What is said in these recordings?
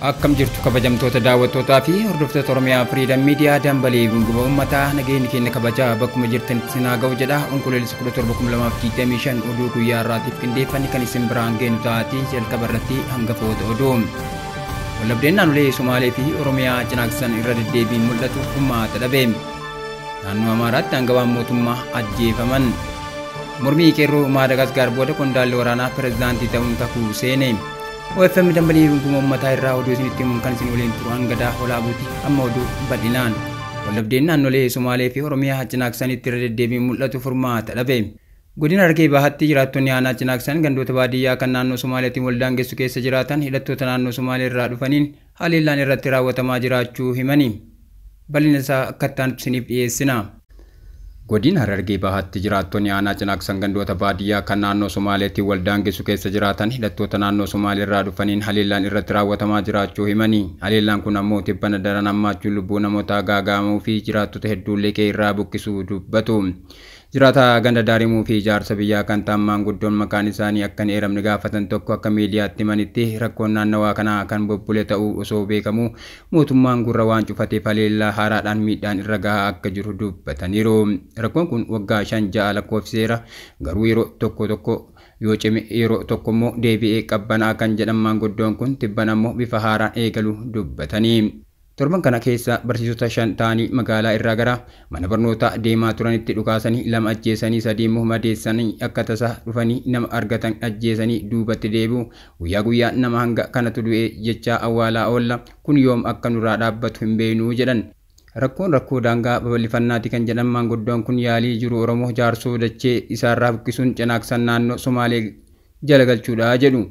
Akkam jirtu kabajamtoota daawwattootaa fi hordoftoota Oromiyaa Freedom Media dambalii gunguma uummataa nageenyi keenya kabajaa bakkuma jirtanitti isin haa ga'u jedha. Onkoloolessa 17/2025 oduu guyyaa har'aatiif qindeeffanne kan isin biraan geenu ta'aatii jalqaba irratti hangafoota oduu. Wallabdeen naannolee Somaalee fi Oromiyaa cinaaksan irra deddeebiin mul'atu furmaata dhabe. Naannoo Amaaraatti aangawaan mootummaa ajjeefaman. Mormii qeerroo Maadagaasgaar booda qondaalli waraanaa pirezidaantii ta'uun kakuu seene. OFM dambalii gunguma uummataa irraa oduu isinitti himuun kan isin waliin turu hangadaa olaabuuti amma oduu bal'inaan. Wallabdeen naannolee Somaalee fi Oromiyaa cinaaksanitti irra deddeebiin mul'atu furmaata dhabe. Godina Harargee Bahaatti jiraattonni aanaa cinaaksan gandoota baadiyyaa kan naannoo Somaaleetiin waldaangessu keessa jiraatan hidhattoota naannoo Somaalee irraa dhufaniin haleellaan irratti raawwatamaa jiraachuu himani. Bal'ina isaa akka itti aanutti isiniif dhiyeessina. Godina Harargee Bahaatti jiraattonni aanaa cinaaksan gandoota baadiyyaa kan naannoo Somaaleetiin waldaangessu keessa jiraatan hidhattoota naannoo Somaalee irraa dhufaniin haleellaan irratti raawwatamaa jiraachuu himani. Haleellaan kun ammoo tibbana daran hammaachuun lubbuu namootaa gaagaamuu fi jiraattota hedduullee qe'ee irraa buqqisuu dubbatu. Jiraataa ganda Daarimuu fi ijaarsa biyyaa kan ta'an maanguddoon maqaan isaanii akka hin eeramne gaafatan tokko akka miidiyaatti himanitti rakkoon naannawaa kanaa kan bubbule ta'uu osoo beekamuu mootummaan gurra waan cufateef haleellaa haaraadhaan miidhaan irra gahaa akka jiru dubbataniiru. Rakkoon kun waggaa 5-6 lakkoofsiseera, garuu yeroo tokko tokko yoo cime yeroo tokko immoo deebi'ee qabbanaa kan jedhan maanguddoon kun tibban ammoo bifa haaraan eegalu dubbatanii. Torban kana keessa barsiisota 5 ta'anii magaalaa irraa gara mana barnootaa deemaa turanitti dhukaasanii 2 ajjeesanii 3 immoo madeessanii akka tasaa dhufanii nama argatan ajjeesanii duubatti deebi'u. Guyyaa guyyaa nama hanga kanatu du'e jechaa awwaalaa oolla, kun yoom akka nurraa dhaabbatu hin beeknu jedhan. Rakkoon rakkoo daangaa babal'ifannaati kan jedhan maanguddoon kun yaalii jiru Oromoo jaarsoo dachee isaarraa buqqisuun cinaaksan naannoo Somaalee jala galchuudha jedhu.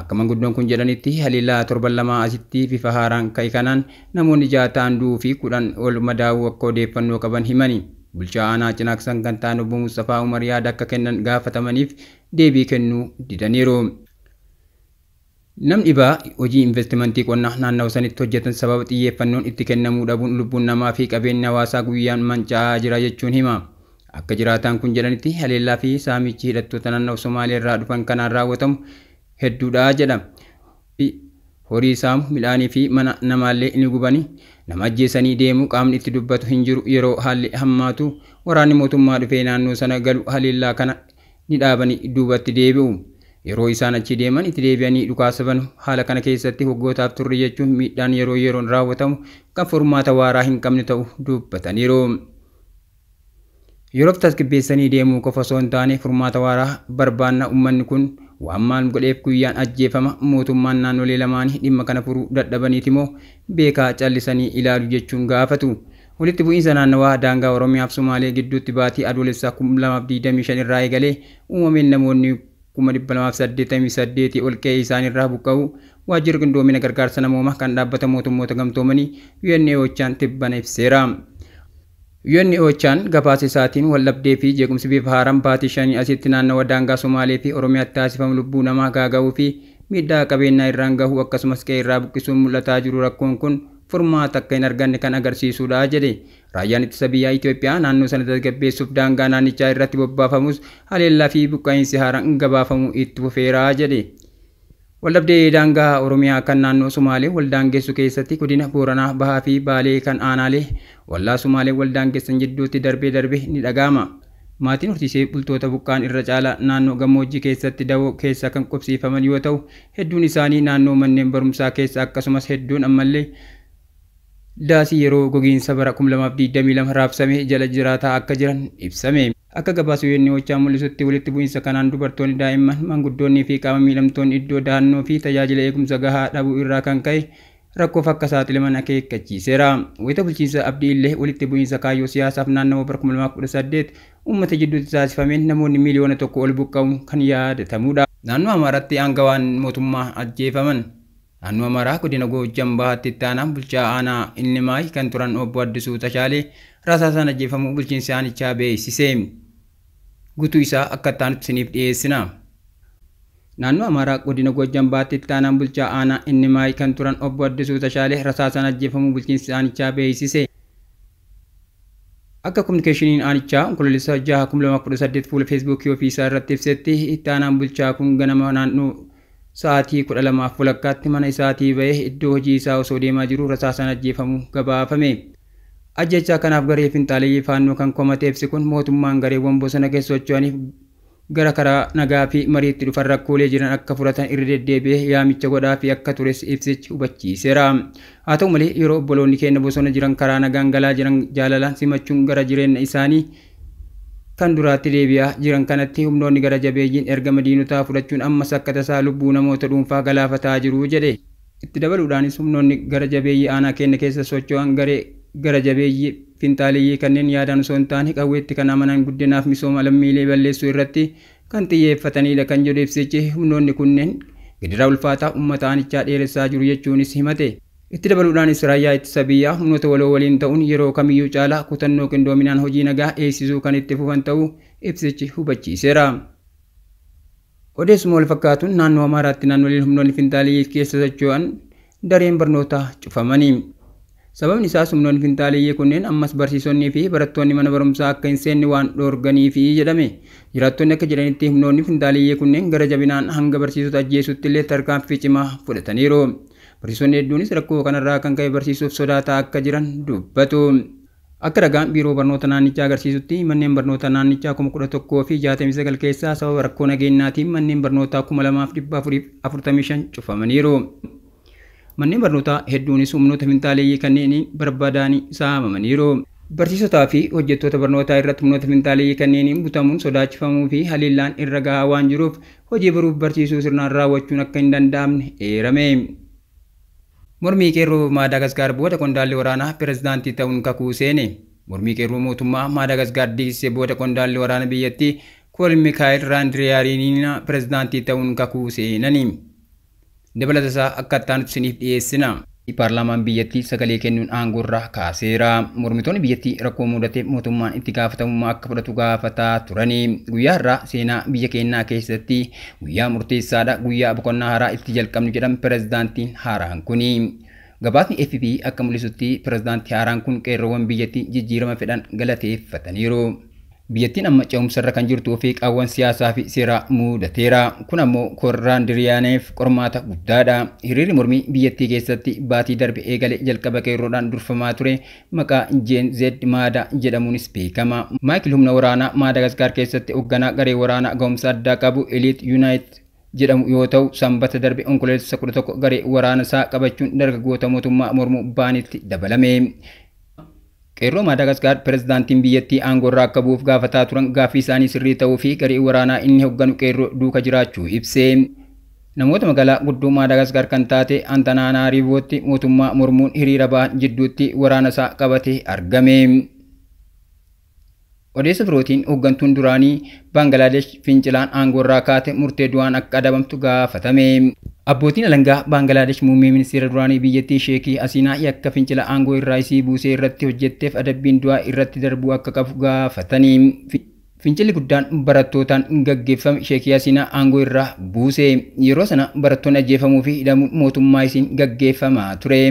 Akka maanguddoon kun jedhanitti haleellaa torban 2 asitti bifa haaraan ka'e kanaan namoonni 6 ta'an du'uu fi 10 ol madaa'uu akka odeeffannoo qaban himani. Bulchaa aanaa cinaaksan kan ta'an obbo Mustafaa Umar yaada akka kennan gaafatamaniif deebii kennuu didaniiru. Namni dhibaa hojii investimentii qonnaa naannawaa sanitti hojjetan sababa xiyyeeffannoon itti kennamuu dhabuun lubbuun namaa fi qabeenya hawaasaa guyyaan manca'aa jira jechuun hima. Akka jiraataan kun jedhanitti haleellaa fi saamichi hidhattoota naannawaa Somaalee irraa dhufan kanaan raawwatamu hedduudha jedha. Horii saamu, midhaanii fi mana namaallee ni gubani. Nama ajjeesanii deemu qaamni itti dubbatu hin jiru. Yeroo haalli hammaatu waraanni mootummaa dhufee naannoo sana galu haleellaa kana ni dhaabanii duubatti deebi'u. Yeroo isaan achi deeman itti deebi'anii dhukaasa banu. Haala kana keessatti waggootaaf turre jechuun miidhaan yeroo yeroon raawwatamu kan furmaata waaraa hin qabne ta'u dubbataniiru. Yeroof tasgabbeessanii deemuu qofa osoo hin taane furmaata waaraa barbaanna. Uummanni kun waan maal godheef guyyaan ajjeefama. Mootummaan naannolee lamaanii dhimma kana furuu dadhabaniiti moo beekaa callisanii ilaalu jechuun gaafatu. Walitti bu'iinsa naannawaa daangaa Oromiyaa fi Somaalee gidduutti baatii adoolessaa 2025 irraa eegalee uumameen namoonni 288 ol qe'ee isaaniirraa buqqa'u waajjirri qindoomina gargaarsa namoomaa kan dhaabbata mootummoota gamtoomanii UNOChaan tibbana ibseera. UNOChaan gabaasa isaatiin wallabdee fi jeequmsi bifa haaraan baatii 5 asitti naannawa daangaa Somaalee fi Oromiyaatti taasifamu lubbuu namaa gaaga'uu fi miidhaa qabeenyaa irraan gahuu akkasumas qe'ee irraa buqqisuun mul'ataa jiru rakkoon kun furmaata akka hin arganne kan agarsiisudha jedhe. Raayyaan ittisa biyyaa Itoophiyaa naannoo sana tasgabbeessuuf daangaa naannichaa irratti bobbaafamus haleellaa fi buqqa'iinsi haaraan gabaafamu itti fufeera jedhe. Wallabdee daangaa Oromiyaa kan naannoo Somaalee waldaangessu keessatti godina Booranaa Bahaa fi Baalee kan aanaalee wallaa Somaalee waldaangessan jidduutti darbee darbee ni dhaga'ama. Maatiin horsiisee bultoota buqqaan irra caalaa naannoo gammoojjii keessatti dawoo keessa kan qubsiifaman yoo ta'u hedduun isaanii naannoo manneen barumsaa keessa akkasumas hedduun ammallee daasii yeroo gogiinsa bara 2022 raabsame jala jiraataa akka jiran ibsame. Akka gabaasa UNOChaa mul'isutti walitti bu'iinsa kanaan dubartoonni, daa'imman, maanguddoonnii fi qaama miidhamtoonni iddoo dahannoo fi tajaajila eegumsa gahaa dhabuu irraa kan ka'e rakkoof akka saaxilaman akeekkachiiseera. Wayita bulchiinsa Abdii illee walitti bu'iinsa kaayyoo siyaasaaf naannawaa bara 2018 uummata jidduutti taasifameen namoonni 1 miliyoona ol buqqa'uun kan yaadatamudha. Naannoo Amaaraatti aangawaan mootummaa ajjeefaman. Naannoo Amaaraa godina Goojjam Bahaatti itti aanaan bulchaa aanaa Innimaay kan turan obbo Addisuu Tashaalee rasaasaan ajjeefamuu bulchiinsi aanichaa beeksise. Guutuu isaa akka itti aanutti isiniif dhiyeessina. Naannoo Amaaraa godina Goojjam Bahaatti itti aanaan bulchaa aanaa Innimaay kan turan obbo Addisuu Tashaalee rasaasaan ajjeefamuu bulchiinsi aanichaa beeksise. Akka kominikeeshiniin aanichaa Onkoloolessa 6/2018 fuula Feesbuukii ofiisaa irratti ibsetti itti aanaan bulchaa kun ganama naannoo sa'aatii 12:30 mana isaatii ba'ee iddoo hojii isaa osoo deemaa jiru rasaasaan ajjeefamuu gabaafame. Ajjechaa kanaaf garee finxaaleeyyii faannoo kan komate ibsi kun mootummaan gareewwan bosona keessa socho'aniif gara karaa nagaa fi mariitti dhufan rakkoolee jiran akka furatan irra deddeebi'ee yaamicha godhaa fi akka tures ibsichi hubachiiseera. Haa ta'u malee yeroo obboloonni keenya bosona jiran karaa nagaan galaa jiran jaalalaan simachuun gara jireenya isaanii kan duraatti deebi'aa jiran kanatti humnoonni gara jabeeyyiin ergama diinotaa fudhachuun ammas akka tasaa lubbuu namoota dhuunfaa galaafataa jiru jedhe. Itti dabaluudhaanis humnoonni gara jabeeyyii aanaa keenya keessa socho'an garee gara jabeeyyii finxaaleeyyii kanneen yaadaan osoo hin taane qawweetti kan amanan guddinaaf misooma lammiilee balleessuu irratti kan xiyyeeffatanidha kan jedhu ibsichi humnoonni kunneen gidiraa ulfaataa uummata aanichaa dheeressaa jiru jechuunis himate. Itti dabaluudhaanis raayyaa ittisa biyyaa humnoota waloo waliin ta'uun yeroo kamiyyuu caalaa kutannoo qindoominaan hojii nagaa eegsisuu kan itti fufan ta'uu ibsichi hubachiiseera. Odeessuma wal fakkaatuun naannoo Amaaraatti naannoleen humnoonni finxaaleeyyii keessa socho'an dareen barnootaa cufamanii. Sababni isaas humnoonni finxaaleeyyii kunneen ammas barsiisonnii fi barattoonni mana barumsaa akka hin seenne waan dhoorganiifi jedhame. Jiraattonni akka jedhanitti humnoonni finxaaleeyyii kunneen gara jabinaan hanga barsiisota ajjeesutti illee tarkaanfii cimaa fudhataniiru. Barsiisonni hedduunis rakkoo kanarraa kan ka'e barsiisuuf sodaataa akka jiran dubbatu. Akka ragaan biiroo barnoota naannichaa agarsiisutti manneen barnoota naannichaa 11,069 keessaa sababa rakkoo nageenyaatiin manneen barnootaa 2,445 cufamaniiru. Manneen barnootaa hedduunis humnoota finxaaleeyyii kanneeniin barbaadanii saamamaniiru. Barsiisotaa fi hojjettoota barnootaa irratti humnoota finxaaleeyyii kanneeniin butamuun sodaachifamuu fi haleellaan irra gahaa waan jiruuf hojii baruuf barsiisuu sirnaan raawwachuun akka hin danda'amne eerame. Mormii qeerroo Maadaagaskaar booda qondaalli waraanaa pirezidaantii ta'uun kakuu seene. Mormii qeerroo mootummaa Maadaagaskaar diigsise booda qondaalli waraana biyyattii Kool Mikaa'el Raandiriyaariiniina pirezidaantii ta'uun kakuu seenani. Dabalata isaa akka itti isiniif dhiyeessina. Paarlaamaan biyyattii sagalee kennuun aangoo irraa kaaseera. Mormitoonni biyyattii rakkoo mudatee mootummaan itti gaafatamummaa akka fudhatu gaafataa turani. Guyyaa har'aa seenaa biyya keenyaa keessatti guyyaa murteessaadha. Guyyaa boqonnaa haaraa itti jalqabnu jedhan pirezidaantiin haaraan kuni. Gabaasni FB akka mul'isutti pirezidaantii haaraan kun qeerroowwan biyyattii jijjiirama fedhan galateeffataniiru. Biyyattiin amma ce'umsarra kan jirtuu fi qaawwan siyaasaa fi seeraa mudateera. Kun ammoo Raandiriyaaniif qormaata guddaadha. Hiriirri mormii biyyattii keessatti baatii darbe eegale jalqaba qeerroodhaan durfamaa ture maqaa Jeen Z Maada jedhamuunis beekama. Maayikil humna waraanaa Maadaagaskaar keessatti hoogganaa garee waraanaa ga'umsa addaa qabu Elite Unit jedhamu yoo ta'u sanbata darbe onkololeessa 11 garee waraana isaa qabachuun dargaggoota mootummaa mormuu baanitti dabalame. Qeerroo Maadaagaskaar pirezidaantiin biyyattii aangoo irraa akka bu'uuf gaafataa turan gaaffii isaanii sirrii ta'uu fi garee waraanaa inni hoogganu qeerroo duuka jiraachuu ibse. Namoota magaalaa guddoo Maadaagaskaar kan taate Antanaanaariivootti mootummaa mormuun hiriira ba'an jidduutti waraana isaa qabatee argame. Odeessa birootiin hooggantuun duraanii Baangilaadesh fincilaan aangoo irraa kaate murtee du'aan akka adabamtu gaafatame. Abbootiin alangaa Baangilaadesh muummee ministeera duraanii biyyattii Sheekii Hasiinaa yakka fincila aangoo irraa isii buusee irratti hojjetteef adabbiin du'aa irratti darbuu akka qabu gaafatanii. Fincilli guddaan barattootaan gaggeeffame Sheekii Hasiinaa aangoo irraa buuse. Yeroo sana barattoonni ajjeefamuu fi hidhamuun mootummaa isiin gaggeeffamaa ture.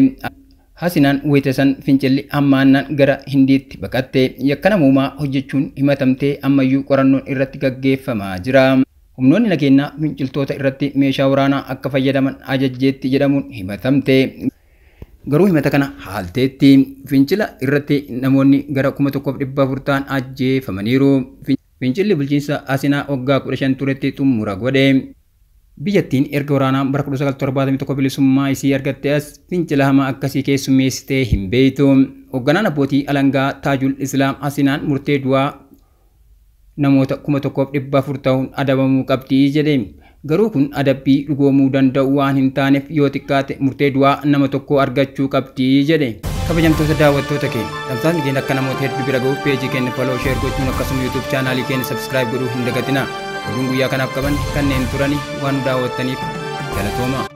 Hasinaan wayita san fincilli hammaannaan gara Hindiitti baqatte. Yakka namoomaa hojjechuun himatamtee ammayyuu qorannoon irratti gaggeeffamaa jira. Humnoonni nageenyaa finciltoota irratti meeshaa waraanaa akka fayyadaman ajajjeetti jedhamuun himatamte. Garuu himata kana haalteetti. Fincila irratti namoonni gara 1400 ta'an ajjeefamaniiru. Fincilli bulchiinsa Hasinaa waggaa 15 turetti xumura godhe. Biyyattiin erga waraanaa bara 1971 bilisummaa isii argatte as fincila hamaa akkasii keessummeessitee hin beektu. Hoogganaan abbootii alangaa Taajul Islaam Hasinaan murtee du'aa namoota 1400 ta'uun adabamuu qabdi jedhe. Garuu kun adabbii dhugoomuu danda'u waan hin taaneef yoo xiqqaate murtee du'aa nama tokko argachuu qabdi jedhe. Kabajamtoota daawwattoota keenya, tamsaasni keenya akka namoota hedduu bira gahuuf peejii keenya follow, share gochuun akkasuma YouTube chaanaalii keenya subscribe godhuu hin dagatinaa. Oduun guyyaa kanaaf qaban kanneen turani waan daawwattaniif galatooma.